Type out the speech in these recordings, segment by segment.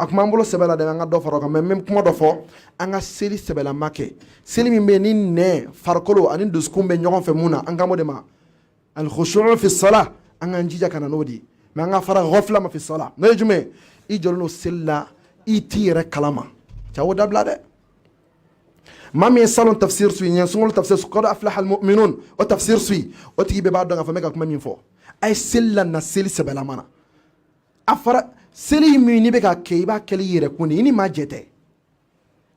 A kuma an bolo sɛbɛ la dɛ, an ka dɔ fara o kan. Mais n bɛ kuma dɔ fɔ: an ka seli sɛbɛlama kɛ, seli min bɛ yen ni nɛn, farikolo ani dusukun bɛ ɲɔgɔn fɛ. Mun na? An kan b'o de ma al-khushu' fi salah. An k'an jija ka na n'o de ye. Mais an ka fara ghafla ma fi salah, n'o ye jumɛn? I jɔlen don seli la, i t'i yɛrɛ kalama. Cɛ, o dabila dɛ. Maa min ye salon tafsir suit, ɲɛ sunkalo tafsir, qad aflaha almu'minun, o tafsir suit, o tigi bɛɛ b'a dɔn k'a fɔ n bɛ ka kuma min fɔ. A ye seli la na, seli sɛbɛlama na. A fɔra seli min n'i bɛ ka kɛ, i b'a kɛli i yɛrɛ kun de, i ni maa jɛ tɛ.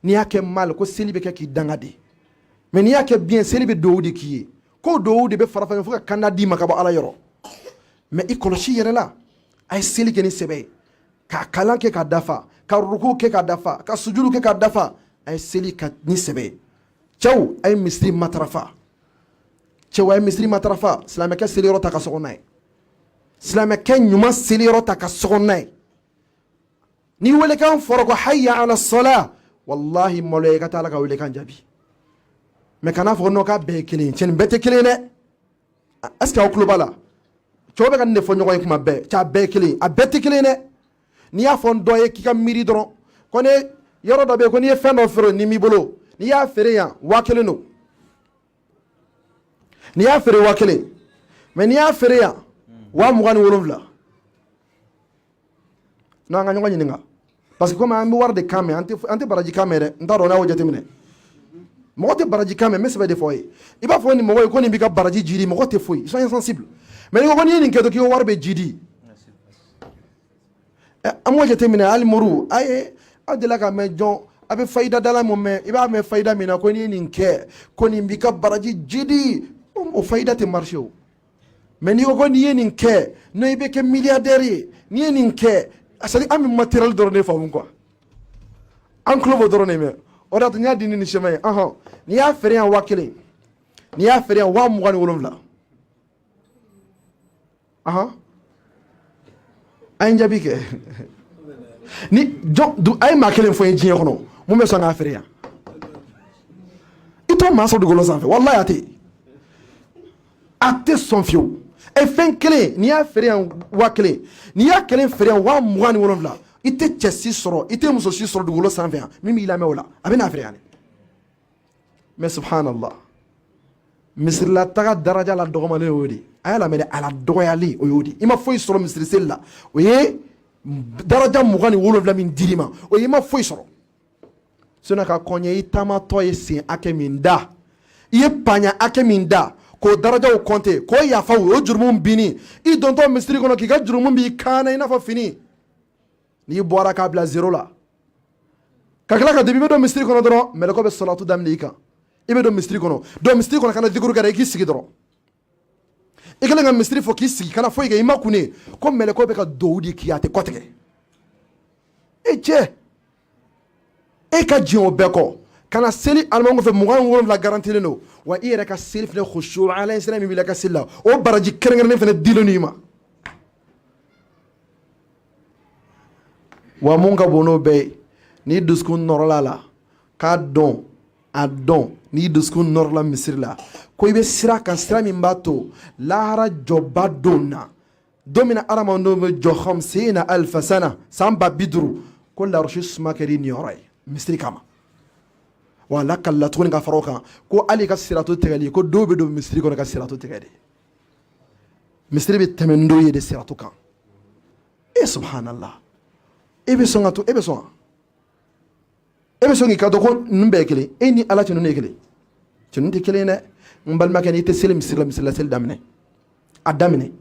N'i y'a kɛ mal, ko seli bɛ kɛ k'i danga de. Mais n'i y'a kɛ bien, seli bɛ duwawu de k'i ye, ko duwawu de bɛ fara fara fo ka kanda d'i ma ka bɔ Ala yɔrɔ. Mais i kɔlɔsi i yɛrɛ la. A ye seli kɛ ni sɛbɛ ye, ka kalan kɛ ka dafa, ka ruku kɛ ka dafa, ka sujuru kɛ ka dafa. A ye seli ka ni sɛbɛ ye. Cɛw, a ye misiri matarafa. Cɛw, a ye misiri matarafa. Silamɛkɛ seliyɔrɔ ta ka sɔgɔ n'a ye, silamɛkɛ ɲuman seliyɔrɔ ta ka sɔgɔ n'a ye. Ni welekan fɔra ko hayya ala sɔla, wallahi maloya i ka taa Ala ka welekan jaabi. Mais kana fɔ non, k'a bɛɛ ye kelen ye. Cɛ, nin bɛɛ tɛ kelen ye dɛ. Est ce que aw tulo b'a la? Cɛw bɛ ka nin de fɔ ɲɔgɔn ye kuma bɛɛ. Cɛ, a bɛɛ ye kelen, a bɛɛ tɛ kelen ye dɛ. N'i y'a fɔ n dɔ ye k'i ka miiri dɔrɔn ko ne yɔrɔ dɔ bɛ yen, ko n'i ye fɛn dɔ feere nin b'i bolo, n'i y'a feere yan, 1000 don. N'i y'a feere 1000, mais n'i y'a feere yan, 27 000. N'an ka ɲɔgɔn ɲininka, parce que komi an bɛ wari de kan mɛn, an tɛ baraji kan mɛn dɛ. N t'a dɔn n'a y'o jateminɛ. Mɔgɔ tɛ baraji kan mɛn. N bɛ sɛbɛ de fɔ ye. I b'a fɔ nin mɔgɔ ye ko nin b'i ka baraji jidi, mɔgɔ tɛ foyi, ils sont insensibles. Mais n'i ko n'i ye nin kɛ dɔrɔn, k'i ka wari bɛ jidi. An m'o jateminɛ. Hali moriw a ye, aw delila ka mɛn jɔn a bɛ fayida dala mun mɛn? I b'a mɛn fayida min na ko n'i ye nin kɛ, ko nin b'i ka baraji jidi, o fayida tɛ marché o. Mais n'i ko n'i ye nin kɛ, n'o i bɛ kɛ milliardaire ye, n'i ye nin kɛ, c'est à dire an bɛ matériel dɔrɔn de faamu quoi. An tulo b'o dɔrɔn de mɛn. O de y'a to n y'a di ni nin schéma ye. Ɔhɔn, n'i y'a feere yan 1000, n'i y'a feere yan 27 000. Ɔhɔn, a ye n jaabi kɛ ni jɔn du. A ye maa kelen fɔ n ye diɲɛ kɔnɔ mun bɛ sɔn k'a feere yan. I t'o maa sɔrɔ dugukolo sanfɛ. Walahi, a tɛ yen, a tɛ sɔn fiyewu. Ɛ, fɛn kelen, n'i y'a feere yan 1000, n'i y'a kelen feere yan 27 000, i tɛ cɛ si sɔrɔ, i tɛ muso si sɔrɔ dugukolo sanfɛ yan min b'i lamɛn o la, a bɛ n'a feere yan dɛ. Mais subhanallah, misirila taga daraja la dɔgɔmalen y'o de. A y'a lamɛn dɛ, a la dɔgɔyalen o y'o de. I ma foyi sɔrɔ misiri seli la, o ye daraja 27 min dir'i ma, o ye i ma foyi sɔrɔ. Sinon ka kɔɲɛ, i taamatɔ ye sen hakɛ min da, i ye paɲa hakɛ min da, k'o darajaw kɔnte, k'o yafa, o jurumu binni i dontɔ misiri kɔnɔ, k'i ka jurumu b'i kan na i n'a fɔ fini, n'i bɔra k'a bila zéro la, ka tila ka debi i bɛ don misiri kɔnɔ dɔrɔn, mɛlɛkɛ bɛ salatu daminɛ i kan. I bɛ don misiri kɔnɔ, don misiri kɔnɔ, kana zikuru kɛ, i k'i sigi dɔrɔn. I kɛlen ka misiri fɔ k'i sigi, kana foyi kɛ, i ma kun ko mɛlɛkɛw bɛ ka duwawu de k'i ye, a tɛ kɔtigɛ. E cɛ, e ka jɛn o bɛɛ kɔ ka na seli alimami kɔfɛ, 27 garantilen don wa. I yɛrɛ ka seli fana, khushu ala ɲɛsiranɲɛ min b'i la ka seli la, o baraji kɛrɛnkɛrɛnnen fana dilen don i ma. Wa mun ka bon n'o bɛɛ ye, n'i dusukun nɔrɔla la k'a dɔn, a dɔn n'i dusukun nɔrɔla misiri la ko i bɛ sira kan, sira min b'a to lahara jɔba don na, don min na adamadenw bɛ jɔ hamsina alifa sana, san 50 000, ko larusi suma kɛra i niyɔrɔ ye misiri kama. Wa ala ka la tuguni ka fara o kan ko hali ka sirato tigɛli, ko dɔw bɛ don misiri kɔnɔ ka sirato tigɛ de. Misiri bɛ tɛmɛ ni dɔw ye de sirato kan. E subhanallah, e bɛ sɔn ka to, e bɛ sɔn, e bɛ sɔn k'i ka dɔn ko ninnu bɛɛ ye kelen e ni Ala cɛ? Ninnu ye kelen cɛ, ninnu tɛ kelen ye dɛ. N balimakɛ, n'i tɛ seli misiri la, misiri la seli daminɛ, a daminɛ,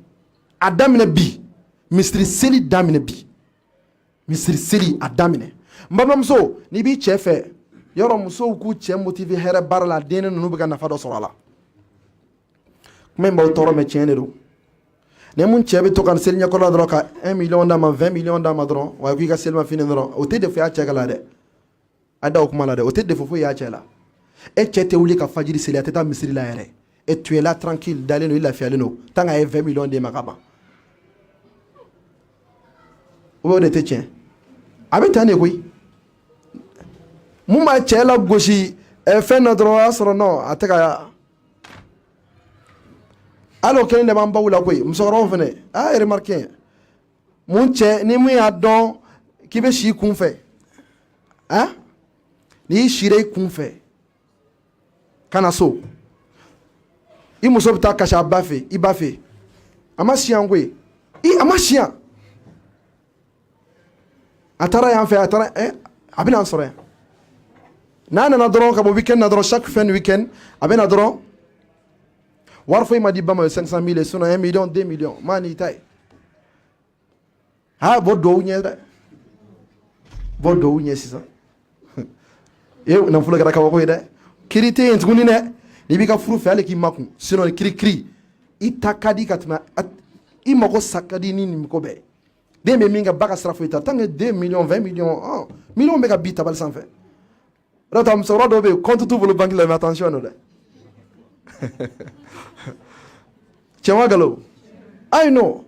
a daminɛ bi. Misiri seli daminɛ bi, misiri seli a daminɛ. N balimamuso, n'i b'i cɛ fɛ, yɔrɔ musow k'u cɛ motiver hɛrɛ baara la, den ninnu bɛ ka nafa dɔ sɔrɔ a la. Kuma in b'aw tɔɔrɔ, mais tiɲɛ de don. Ni mun cɛ bɛ to ka seli ɲɛkɔrɔ la dɔrɔn, ka 1 million d'a ma, 20 millions d'a ma dɔrɔn, wa k'i ka selimafini dɔrɔn, o tɛ défaut y'a cɛ ka la dɛ. A da o kuma la dɛ, o tɛ défaut foyi y'a cɛ la. E cɛ tɛ wuli ka fajiri seli, a tɛ taa misiri la yɛrɛ. E tu es là tranquille, dalen don, i lafiyalen don, tant qu'a ye 20 millions d'e ma ka ban. O de tɛ tiɲɛ, a bɛ tan de koyi. Mun b'a cɛ la gosi fɛn dɔ dɔrɔn, o y'a sɔrɔ non, a tɛ ka hali o kelen de b'an baw la koyi. Musokɔrɔbaw fɛnɛ, a y'a remarqué mun cɛ ni mun y'a dɔn. K'i bɛ si i kun fɛ, han, n'i sira i kun fɛ ka na so, i muso bɛ taa kasi a ba fɛ, i ba fɛ. A ma siyan koyi, i a ma siyan. A taara yan fɛ, a taara ɛ, a bɛna n sɔrɔ yan. N'a nana dɔrɔn ka bɔ weekend na dɔrɔn, chaque fin de weekend a bɛ na dɔrɔn, wari foyi ma di ba ma, 500 000, sinon 1 million, 2 millions maa n'i ta ye. Ha, bɔ duwawu ɲɛ dɛ, bɔ duwawu ɲɛ sisan. E nafolo kɛra kabako ye dɛ. Kiri tɛ yen tuguni dɛ. N'i b'i ka furu fɛ, hali k'i makun, sinon kiri kiri i ta ka di ka tɛmɛ i mago sa ka di ni nin ko bɛɛ. Den bɛ min kɛ, ba ka sira foyi ta, tant que 2 millions, 20 millions, oh, millions bɛ ka bi tabali sanfɛ. O de ta musokɔrɔba dɔw bɛ yen, compte t'u bolo banque la, mais attention don dɛ. Cɛ wa nkalon? Ayi, non.